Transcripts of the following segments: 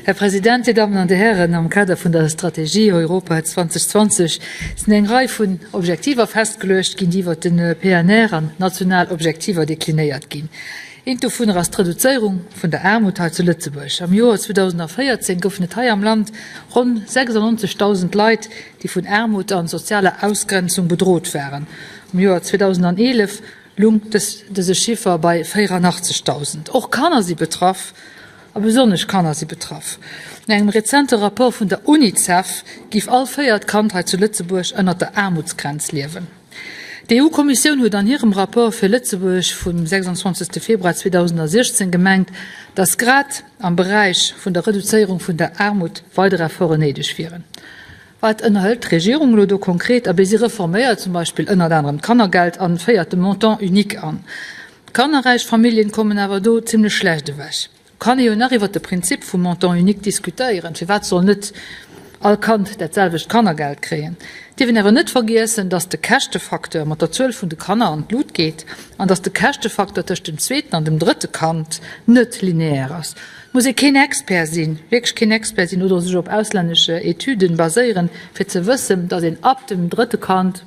Här President, Dir Dammen an Dir Hären, am Kader vun der Strategie Europa 2020 sinn eng Rei vun Objektiver festgeluecht ginn, déi iwwert de PNR an national Objektiver deklinéiert ginn. Eent dovunner ass d'Reduzéierung vun der Aarmut hei zu Lëtzebuerg. Am Joer 2014 goufen et hei am Land ronn 96.000 Leit, déi vun Aarmut an sozialer Ausgrenzung bedrot waren. Am Joer 2011 lung dëse Chiffer bei 84.000. Och Kanner si betraff, a besonnesch Kanner si betraff. No engem rezente Rapport vun der Unicef giff all véiert Kand hei zu Lëtzebuerg ënnert der Aarmutsgrenz liewen. D'EU-Kommissioun huet an hirem Rapport fir Lëtzebuerg vum 26. Februar 2016 gemengt, datt grad am Beräich vun der Reduzéierung vun der Aarmut weider Efforten néideg wieren. Wat ënnerhëlt d'Regierung elo do konkret? Abee, si reforméiert zum Beispill ënnert anerem d'Kannergeld an féiert de Montant unique an. Kannerräich Familljen kommen awer do zimlech schlecht ewech. Kann ee jo nach iwwert de Prinzip vum Montant unique diskutéieren. Firwat soll net all Kand dat selwecht Kannergeld kréien? Dierf een awer net vergiessen, dass de Käschtefacteur mat der Zuel vun de Kanner an d'Lut geet an dass de Käschtefacteur tëscht dem zweeten an dem drëtte Kand net lineaire ass. Et muss ee keen Expert sinn, wierklech keen Expert sinn oder sech op auslännesch Etüden baséieren, fir ze wëssen, dass een ab dem drëtte Kand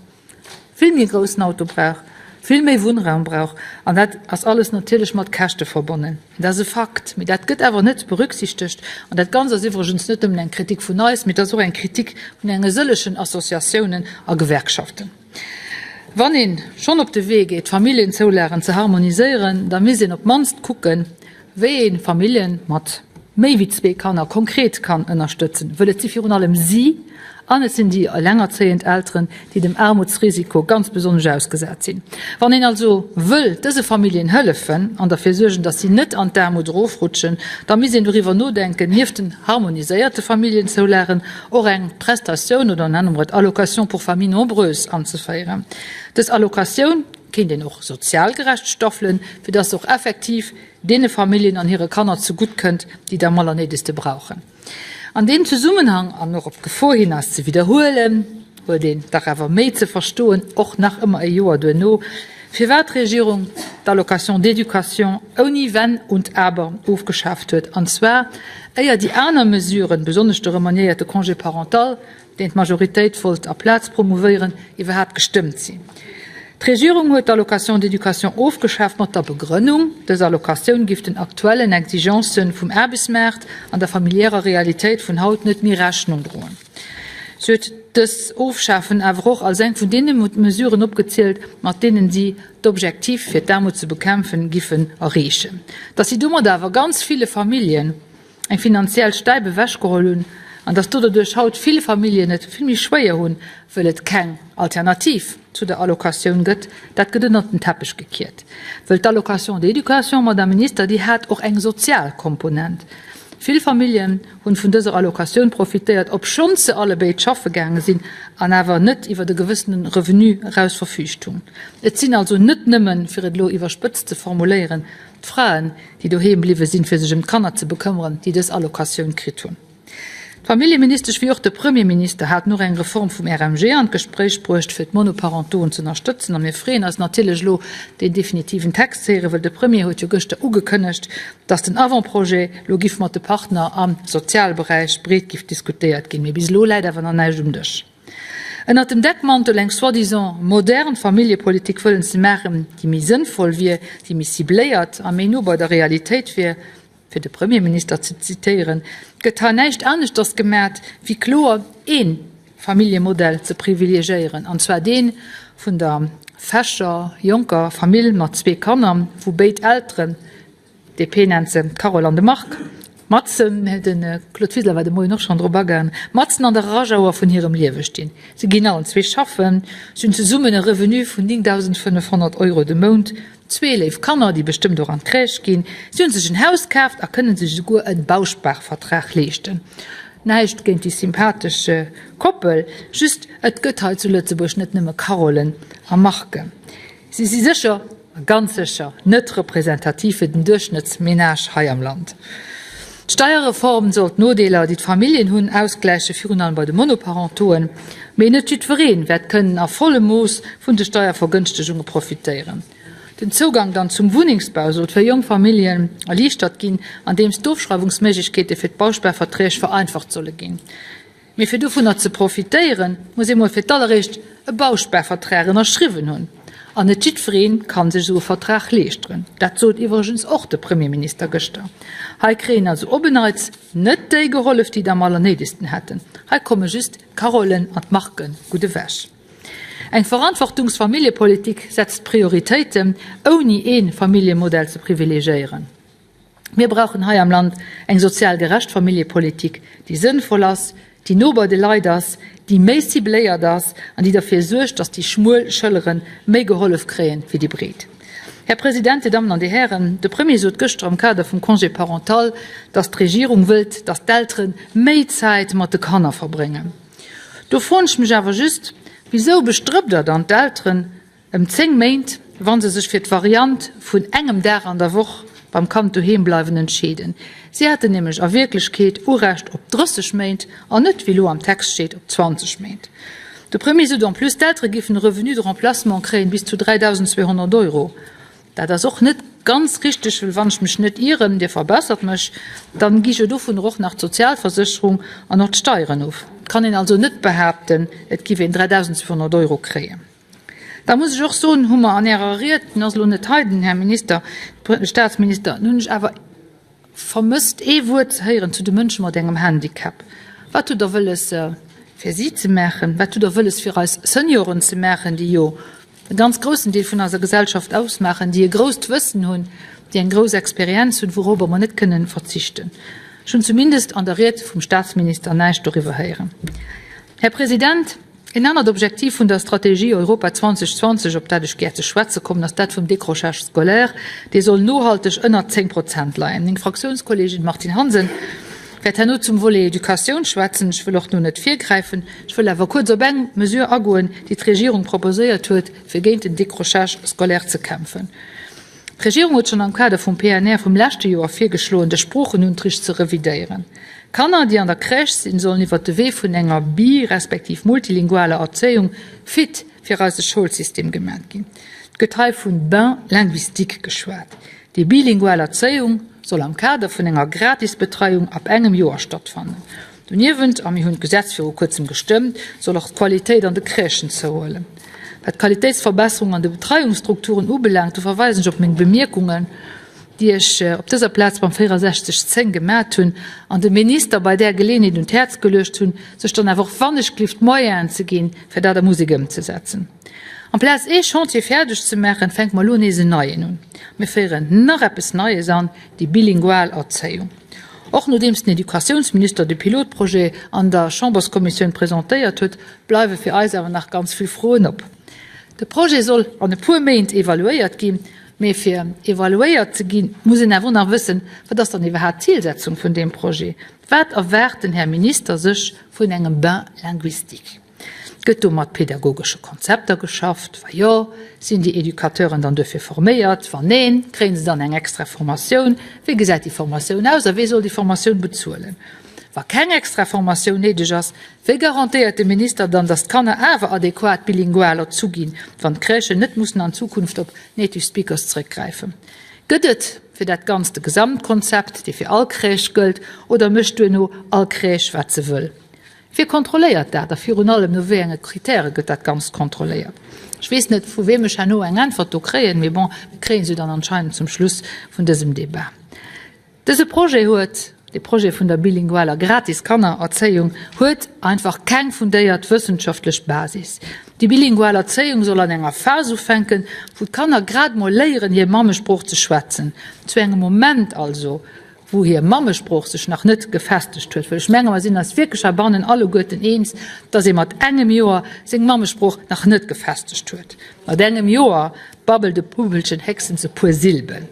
vill méi groussen Auto brauch, vill méi Wunnraum brauch. An dat ass alles natierlech mat Käschte verbonnen. Dat ass e Fakt, mee dat gëtt awer net berücksichtegt. An dat Ganzt ass iwwregens net nëmmen eng Kritik vun eis, mee et ass och eng Kritik vun enge sëllegen Associatiounen a Gewerkschaften. Wann ee schonn op de Wee geet, d'Familljenzoulagen ze harmoniséieren, da misst een op d'mannst kucken, wéi ee Famillje mat méi wéi zwee Kanner konkret kann ënnerstëtzen, wëll et si virun allem si an et sinn déi elengerzéiend Elteren, déi dem Aarmutsrisiko ganz besonnesch ausgesat sinn. Wann een also wëll dëse Familljen hëllefen an derfir suergen, datt si net an d'Aarmut erofrutschen, da misst een doriwwer nodenken, nieft den harmoniséierte Familljenzoulagen och eng Prestatioun oder nenne mer et Allocation pour familles nombreuses anzeféieren. Dës Allocatioun kéint een och sozialgerecht staffelen, fir dass se och effektiv deene Familljen an hire Kanner zegutt kënnt, déi et am allernéidegste brauchen. An deem Zesummenhang, an och op d'Gefor hin eis ze widderhuelen, huet een dach awer méi ze verstoen, och nach ëmmer e Joer duerno, firwat d'Regierung d'Allocation d'éducation ouni Wenn und Aber ofgeschaaft huet, an zwar éier déi aner Mesuren, besonnesch de remaniéierte Congé parental, deen d'Majoritéit wollt a Plaz promouvéieren, iwwerhaapt gestëmmt sinn. D'Regierung huet d'Allocation d'éducation ofgeschaaft mat der Begrënnung, dës Allocatioun giff den aktuellen Exigencen vum Aarbechtsmaart an der familiärer Realitéit vun haut net méi Rechnung droen. Si huet dës Ofschafen awer och als eng vun deene Mesuren opgezielt, mat deenen si d'Objektiv fir d'Aarmut ze bekämpfen giffen erreechen. Datt si domat awer ganz ville Familljen eng finanziell Stäip ewechgeholl hunn an datt doderduerch haut vill Familljen et vill méi schwéier hunn, wëll et keng Alternativ zu der Allocatioun gëtt, dat gëtt ënnert den Teppech gekiert. Wëll d'Allocation d'éducation, Madame Minister, déi hat och eng sozial Komponent. Vill Familljen hunn vun dëser Allocatioun profitéiert, obschonns se allebéid schaffe gaange sinn an awer net iwwert e gewëssene Revenu eraus verfüügt hunn. Et sinn also net nëmmen, fir et elo iwwerspëtzt ze formuléieren, D'Fraen, déi doheem bliwwe sinn, fir sech ëm d'Kanner ze bekëmmeren, déi dës Allocatioun kritt hunn. D'Familljeministesch wéi och de Premierminister haten och eng Reform vum RMG an d'Gespréich bruecht, fir d'Monoparentoen z'ënnerstëtzen. A mir freeën eis natierlech elo, deen definitiven Text ze héieren, wëll de Premier huet jo gëschter ugekënnegt, dass den Avant-projet elo giff mat de Partner am Sozialberäich breet giff diskutéiert ginn. Mee bis elo läit awer nach näischt um Dësch. Ënnert dem Deckmantel eng soi-disant modern Familljepolitik wëllen ze maachen, déi méi sënnvoll wier, déi méi cibléiert a méi no bei der Realitéit wier, fir de Premierminister ze zitéieren, gëtt hei näischt aneschters gemat, wéi kloer ee Familljemodell ze privilegiéieren, an zwar dee vun der fescher, jonker Famill mat zwee Kanner, wou béid Elteren, DP nennt se d'Carole an de Marc, matzen, de Claude Wiseler war de Moien och schonn drop agaangen, matzen an der Rush-Hour vun hirem Liewe stinn. Si ginn allen zwee schaffen, si hunn zesummen e Revenu vun 9.500 Euro de Mount, zwee léif Kanner, déi bestëmmt och an d'Crèche ginn, si hunn sech en Haus kaaft a kënne sech esouguer e Bausparvertrag leeschten. Näischt géint déi sympathesch Koppel, just et gëtt hei zu Lëtzebuerg net nëmme Carolen a Marcen. Si si sécher, a ganz sécher, net representativ fir den Duerchschnëttsmenage hei am Land. D'Steierreform soll d'Nodeeler, déi d'Familljen hunn, ausgläichen, virun allem bei de Monoparentoen. Mee net jiddweree wäert kënnen a vollem Mooss vun de Steiervergënschtegunge profitéieren. Den Zougang dann zum Wunnengsbau sollt fir jonk Familljen erliichtert ginn, andeems d'Ofschreiwungsméiglechkeete fir d'Bausparverträg vereinfacht solle ginn. Mee fir dovunner ze profitéieren, muss ee mol fir d'alleréischt e Bausparvertrag ënnerschriwwen hunn. An net jiddweree kann sech esou e Vertrag leeschteren. Dat sot iwwregens och de Premierminister gëschter. Hei kréien also op en Neits net déi gehollef, déi et am allernéidegsten hätten. Hei komme just d'Carolen an d'Marcen gutt ewech. Eng Verantwortungsfamilljepolitik setzt Prioritéiten, ouni ee Familljemodell ze privilegiéieren. Mir brauchen hei am Land eng sozial gerecht Familljepolitik, déi sënnvoll ass, déi no bei de Leit ass, déi méi cibléiert ass an déi derfir suergt, dass déi schmuel Schëllere méi gehollef kréien wéi déi breet. Här President, Dir Dammen an Dir Hären, de Premier sot gëschter am Kader vum Congé parental, dass d'Regierung wëllt, dass d'Eltere méi Zäit mat de Kanner verbréngen. Do froen ech mech awer just, Wisou bestrëppt Der dann d'Elteren ëm 10 Méint, wa se sech fir d'Variant vun engem Dag an der Woch beim Kand doheem bleiwen entscheeden? Si hätten nämlech a Wierklechkeet Urecht op 30 Méint an net, wéi elo am Text steet, op 20 Méint. De Premier sot en plus, d'Eltere géifen e Revenu de remplacement kréien bis zu 3.200 Euro. Dat ass och net ganz richteg, well wann ech mech net ieren, Dir verbessert mech, dann gi jo dovunner och nach d'Sozialversécherung an och d'Steieren of. Et kann een also net behaapten, et giff een 3.200 Euro kréien. Da muss ech och soen, hu mer an Ärer Ried, den ass elo net hei, den Här Minister, Statsminister, hunn ech awer vermësst ee Wuert ze héieren zu de Mënsche mat engem Handicap. Wat hutt Der wëlles fir si ze maachen? Wat hutt Der wëlles fir eis Senioren ze maachen, déi jo e ganz groussen Deel vun eiser Gesellschaft ausmaachen, déi e grousst Wëssen hunn, déi eng grouss Experienz hunn, wourobber mer net kënnen verzichten. Ech hunn zumindest an der Ried vum Statsminister näischt doriwwer héieren. Här President, en anert Objektiv vun der Strategie Europa 2020, op dat ech gär ze schwätze kommen, ass dat vum Décrochage scolaire. Dee soll nohalteg ënnert 10 Prozent leien. Meng Fraktiounskolleegin Martine Hansen wäert herno zum Volet Educatioun schwätzen. Ech wëll och do net virgräifen. Ech wëll awer kuerz op eng Mesure agoen, déi d'Regierung proposéiert huet, fir géint den Décrochage scolaire ze kämpfen. D'Regierung huet schonn am Kader vum PNR vum leschte Joer virgeschloen, de Sproochenunterricht ze revidéieren. Kanner, déi an der Crèche sinn, sollen iwwert de Wee vun enger bi respektiv multilingualer Erzéiung fit fir eise Schoulsystem gemat ginn. Et gëtt hei vun Bain linguistique geschwat. Déi bilingual Erzéiung soll am Kader vun enger Gratisbetreiung ab engem Joer stattfannen. Doniewent, a mir hunn d'Gesetz viru kuerzem gestëmmt, soll och d'Qualitéit an de Crèchen zouhuelen. Wat d'Qualitéitsverbesserung an de Betreiungsstrukturen ubelaangt, do verweisen ech op meng Bemierkungen, déi ech op dëser Plaz beim 64 10 gemat hunn an dem Minister bei där Geleeënheet un d'Häerz geluecht hunn, sech dann awer och wannechglift d'Moyenen ze ginn, fir dat a Musek ëmzesetzen. Amplaz ee Chantier fäerdeg ze maachen, fänke mer elo nees en neien un. Mir féieren nach eppes Neies an, déi bilingual Erzéiung. Och nodeems den Educatiounsminister de Pilotprojet an der Chamberskommissioun presentéiert huet, bleiwe fir eis awer nach ganz vill Froen op. De Projet soll an e puer Méint evaluéiert ginn, mee fir evaluéiert ze ginn, muss een awer och nach wëssen, Wat ass dann iwwerhaapt d'Zilsetzung vun deem Projet? Wat erwaart den Här Minister sech vun engem Bain linguistique? Gëtt do mat pedagogesche Konzepter geschafft? Wa jo, sinn déi Educateuren dann duerfir forméiert? Wann neen, kréien se dann eng extra Formatioun? Wéi gesäit déi Formatioun aus a wee soll déi Formatioun bezuelen? Wa keng extra Formatioun néideg ass, wéi garantéiert de Minister dann, datt d'Kanner awer adequat bilingual erzu ginn, wann d'Crèchen net mussen an Zukunft op Native Speakers zrëckgräifen? Gëtt et fir dat Ganzt e Gesamtkonzept, dee fir all Crèche gëllt, oder mécht duerno all Crèche wat se wëll? Wie kontrolléiert dat a virun allem no wéi enge Kritäre gëtt dat Ganzt kontrolléiert? Ech weess net, vu weem ech herno eng Äntwert do kréien, mee bon, mir kréie se dann anscheinend zum Schluss vun dësem Débat. Dëse Projet huet, de Projet vun der bilingualer gratis Kannererzéiung, huet einfach keng fundéiert wëssenschaftlech Basis. Déi bilingual Erzéiung soll an enger Phas ufänken, wou d'Kanner grad mol léieren, hir Mammesprooch ze schwätzen, zu engem Moment also, wou hir Mammesprooch sech nach net gefestegt huet, well ech menge mer sinn eis wierklech heibannen alleguerten eens, dass ee mat engem Joer seng Mammesprooch nach net gefestegt huet. Mat engem Joer babbelt e Puppelchen héchstens e puer Silben.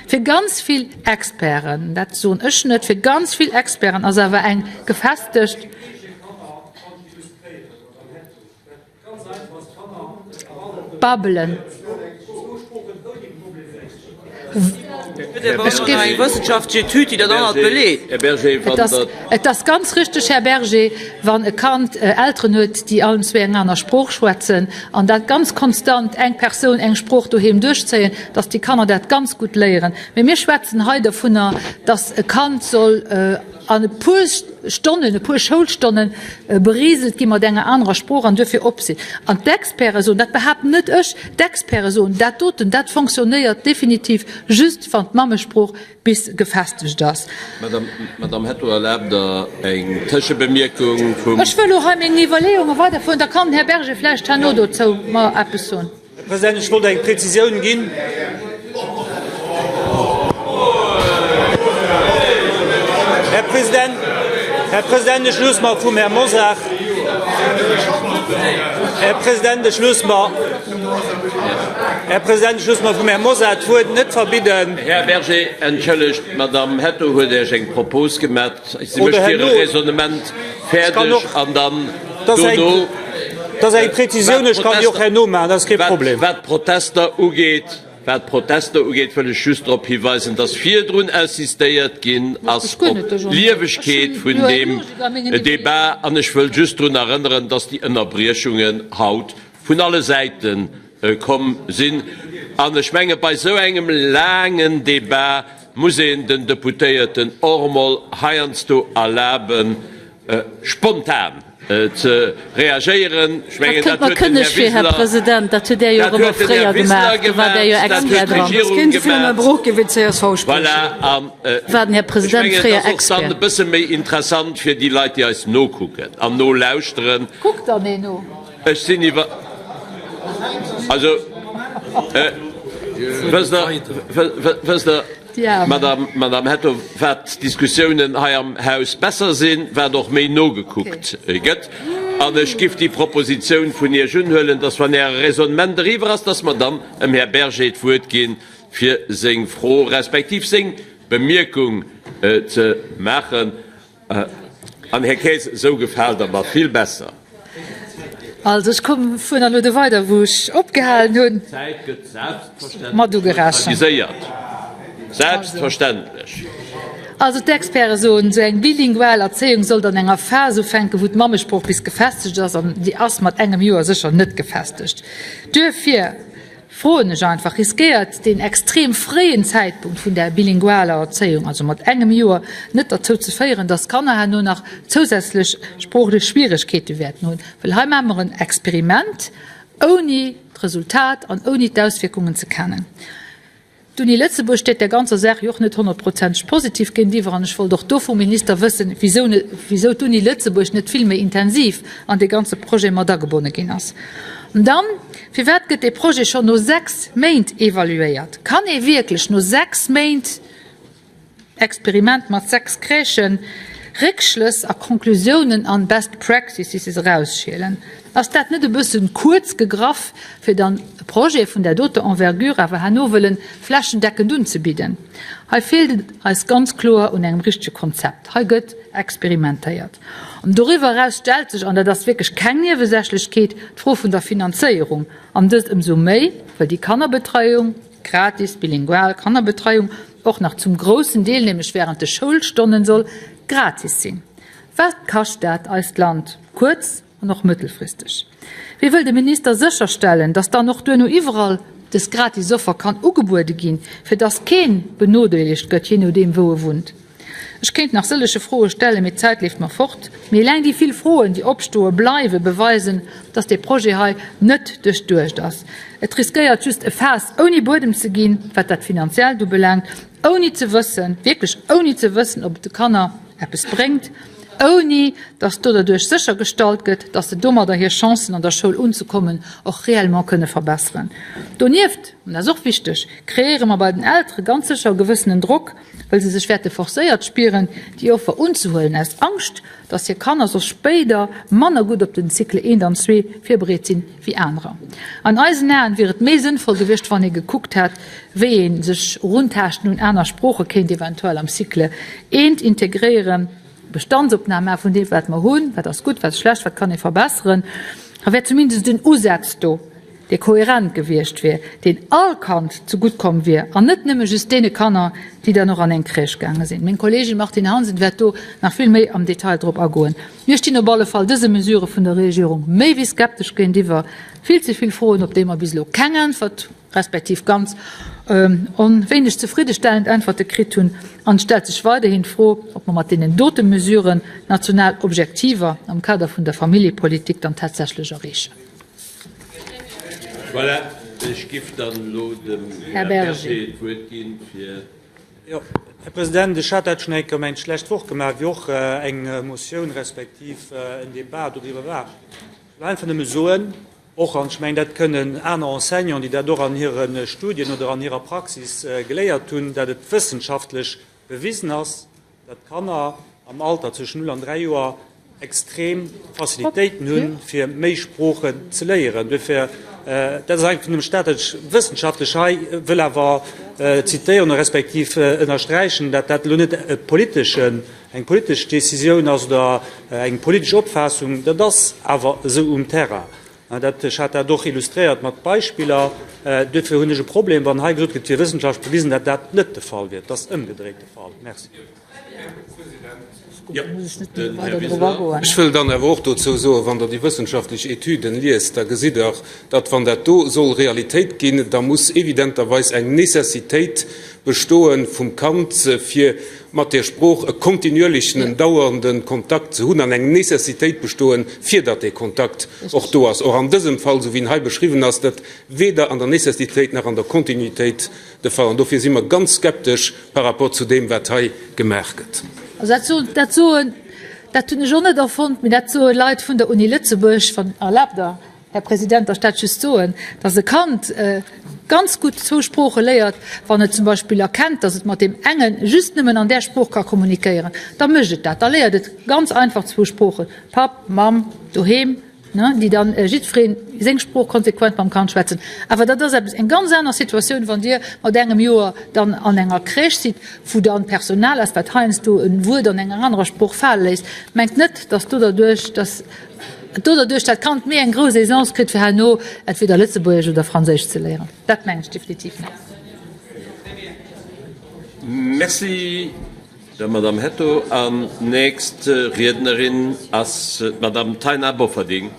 Fir ganz vill Experten, dat soen ech net, fir ganz vill Experten ass awer eng gefestegt. Babbelen. Ech géif. Et ass ganz richteg, Här Berger, wann e Kand Elteren huet, déi allen zwéi eng aner Sprooch schwätzen an dat ganz konstant eng Persoun eng Sprooch doheem duerchzéien, dass déi Kanner dat ganz gutt léieren. Mee mir schwätzen hei dovunner, dass e Kand soll an e puer Stonnen, e puer Schoulstonne beriselt gi mat enger anerer Sprooch an duerfir op sinn. An d'Experte soen, dat behaapten net ech, d'Experte soen, dat doten, dat fonctionnéiert definitiv just, wann d'Mammesprooch bis gefestegt ass. Madame Hetto, erlaabt Der eng Tëschebemierkung vum. Ech wëll elo hei meng Iwwerleeunge weiderfueren, da kann den Här Berger vläicht herno dozou mer eppes soen. Här President, ech wollt eng Präzisioun ginn. Här President, Här President, ech loosse mer vum Här Mosar, Här President, ech loosse mer, Här President, ech loosse mer vum Här Mosar d'Wuert net verbidden. Här Berger, entschëllegt, d'Madame Hetto huet Iech eng Propos gemat. Si mécht hire Raisonnement fäerdeg an dann dono. Dat ass eng Präzisioun, ech kann déi och herno maachen, dat ass kee Problem. Wat d'Protester ugeet, wat d'Protester ugeet, wëll ech just drop hiweisen, dass virdrun insistéiert ginn ass op d'Liewegkeet vun deem Débat. An ech wëll just drun erënneren, dass déi Ënnerbriechungen haut vun alle Säite komm sinn. An ech menge bei esou engem laangen Débat muss een den Deputéierten och emol heiansdo erlaben, spontan ze reagéieren. Ech mengen, Dat kënnt dat mer huet den Här kënneg vir, Här Wiseler, President, dat hutt Där jo dat och ëmmer huet den Här fréier Wiseler gemaach, do war Där jo gemaach, dat huet Expert dran. d'Regierung Kéint vun gemaach. ënnerbrooch ginn, wéi d'CSV Voilà, spréchen. an War den Här ech President mengen, et fréier ass och dann e Expert. bësse méi interessant fir déi Leit, déi eis nokucken an nolauschteren. Kuckt dann een no. Ech sinn iwwer, also, wësst Der, wësst Der, Madame Hetto, wat d'Diskussiounen hei am Haus besser sinn, wat och méi nogekuckt gëtt. An ech giff déi Propositioun vun Iech unhuelen, dass, wann Äre Raisonnement eriwwer ass, dass mer dann dem Här Berger d'Wuert ginn, fir seng Fro respektiv seng Bemierkung ze maachen. An, Här Kaes, esou gefaalt Der mer vill besser. Also, ech kommen, fueren dann elo do weider, wou ech opgehalen hunn. D'Zäit gëtt selbstverständlech neutraliséiert. Selbstverständlech. Also, d'Experte soen, esou eng bilingual Erzéiung sollt an enger Phas ufänken, wou d'Mammesprooch bis gefestegt ass, an déi ass mat engem Joer sécher net gefestegt. Duerfir Froen ech einfach, Riskéiert deen extrem fréien Zäitpunkt vun där bilingualer Erzéiung, also mat engem Joer, net derzou ze féieren, dass d'Kanner herno nach zousätzlech sproochlech Schwieregkeete wäerten hunn? Well hei maache mer en Experiment, ouni d'Resultat an ouni d'Auswierkungen ze kennen. D'Uni Lëtzebuerg steet där ganzer Saach jo och net honnertprozenteg positiv géintiwwer an ech wollt och do vum Minister wëssen, wisou d'Uni Lëtzebuerg net vill méi intensiv an dee ganze Projet mat agebonne ginn ass. An dann, firwat gëtt dee Projet schonn no 6 Méint evaluéiert? Kann ee wierklech no 6 Méint Experiment mat 6 Crèchen, Réckschlëss a Conclusiounen an Best Practices erausschielen. Ass dat net e bëssen kuerz gegraff, fir dann e Projet vun där doter Envergure awer herno wëllen flächendeckend unzebidden? Hei feelt et eis ganz kloer un engem richtege Konzept. Hei gëtt experimentéiert. An doriwwer eraus stellt sech, an dat ass wierklech keng Niewesächlechkeet, d'Fro vun der Finanzéierung, an dëst ëmsou méi, well déi Kannerbetreiung, gratis bilingual Kannerbetreiung, och nach zum groussen Deel, nämlech während de Schoulstonnen, soll gratis sinn. Wat kascht dat eist Land kuerz an och mëttelfristeg? Wéi wëll de Minister sécherstellen, datt dann och duerno iwwerall dës gratis Offer kann ugebuede ginn, fir datt keen benodeelegt gëtt, jee nodeem wou e wunnt? Ech kéint nach sëllege Froe stellen, mee d'Zäit leeft mer fort. Mee eleng déi vill Froen, déi opstoe bleiwen, beweisen, dass dee Projet hei net duerchduecht ass. Et riskéiert just e Faass ouni Buedem ze ginn, wat dat Finanziellt ubelaangt, ouni ze wëssen, wierklech ouni ze wëssen, ob et de Kanner eppes bréngt, ouni dass do derduerch séchergestallt gëtt, dass se domadder hir Chancen an der Schoul unzekommen och réellement kënne verbesseren. Donieft, an dat ass och wichteg, kreéiere mer bei den Eltere ganz sécher e gewëssenen Drock, well se sech wäerte forcéiert spieren, déi Offer unzehuelen, aus Angscht, dass hir Kanner soss spéider manner gutt op den Cycle eent an zwee virbereet sinn wéi anerer. An eisen Aen wier et méi sënnvoll gewiescht, wann ee gekuckt hätt, wéi ee sech eruntaaschten un aner Sprooche kéint eventuell am Cycle eent integréieren, Bestandsopnam maache vun deem, wat mer hunn, wat ass gutt, wat ass schlecht, wat kann ee verbesseren. Da wär zumindest en Usaz do. dee kohärent gewiescht wier, deen all Kand zegutt komm wier an net nëmme just deene Kanner, déi dann och an eng Crèche gaange sinn. Meng Kolleegin Martine Hansen wäert do nach vill méi am Detail drop agoen. Mir stinn op alle Fall dëse Mesurë vun der Regierung méi wéi skeptesch géintiwwer. Vill ze vill Froen, op déi mer bis elo keng Äntwert respektiv ganz wéineg zefriddestellend Äntwerte kritt hunn. An et stellt sech weiderhin d'Fro, ob mer mat deenen dote Mesuren d'national Objektiver am Kader vun der Familljepolitik dann tatsächlech erreechen. Voilà, ech giff dann elo dem Här Berger d'Wuert ginn, fir. Jo, Här President, ech hat dat schonn eng Kéier, mengen ech, d'lescht Woch gemaach, wéi och eng Motioun respektiv en Débat doriwwer war. Ech wëll einfach nëmme soen, och, an ech mengen, dat kënnen aner Enseignanten, déi dat och an hire Studien oder an hirer Praxis geléiert hunn, dat et wëssenschaftlech bewisen ass, dat d'Kanner am Alter zwëschen 0 an 3 Joer extrem Facilitéiten hunn, fir méi Sproochen ze léieren. Duerfir, dat ass einfach nëmme dat, dat ech wëssenschaftlech hei wëll awer zitéieren respektiv ënnersträichen, dat dat elo net e politeschen, eng politesch Décisioun ass oder eng politesch Opfaassung, dat ass awer esou um Terrain. Dat, ech hat dat och illustréiert mat Beispiller. Duerfir hunn ech e Problem, wann hei gesot gëtt, et wier wëssenschaftlech bewisen, datt dat net de Fall wier. Et ass ëmgedréit de Fall. Merci. Ech wëll dann awer och dozou soen, wann Der déi wëssenschaftlech Etüden liest, da gesitt Der, datt wann dat do soll Realitéit ginn, da muss evidenterweis eng Nécessitéit bestoe vum Kand, fir mat där Sprooch e kontinuierlechen, en dauernden Kontakt ze hunn an eng Nécessitéit bestoen, fir datt dee Kontakt och do ass. Or, an dësem Fall, esou wéi en hei beschriwwen ass, dat weder an der Nécessitéit nach an der Kontinuitéit de Fall. An dofir si mer ganz skeptesch par rapport zu deem, wat hei gemaach gëtt. Also dat soen, dat soen, dat hunn ech och net erfonnt, mee dat soe Leit vun der Uni Lëtzebuerg, wann erlaabt Der, Här President, ech dat just soen, dass e Kand ganz gutt zwou Sprooche léiert, wann et zum Beispill erkennt, dass et mat deem enge just nëmmen an där Sprooch ka kommunikéieren, da mécht et dat, da léiert et ganz einfach zwou Sproochen, Papp, Mamm, doheem, déi dann jiddweree seng Sprooch konsequent mam Kand schwätzen. Awer dat ass eppes, eng ganz aner Situatioun, wann Dir mat engem Joer dann an enger Crèche sidd, wou dann d'Personal ass, wat heiansdo e Wuert an enger anerer Sprooch fale léisst. Mengt net, dass do derduerch, dass. Do derduerch dat Kand méi eng grouss Aisance kritt fir herno entweder Lëtzebuergesch oder Franséisch ze léieren. Dat mengen ech definitiv net. Merci der Madame Hetto. An nächst Riednerin ass d'Madame Taina Bofferding.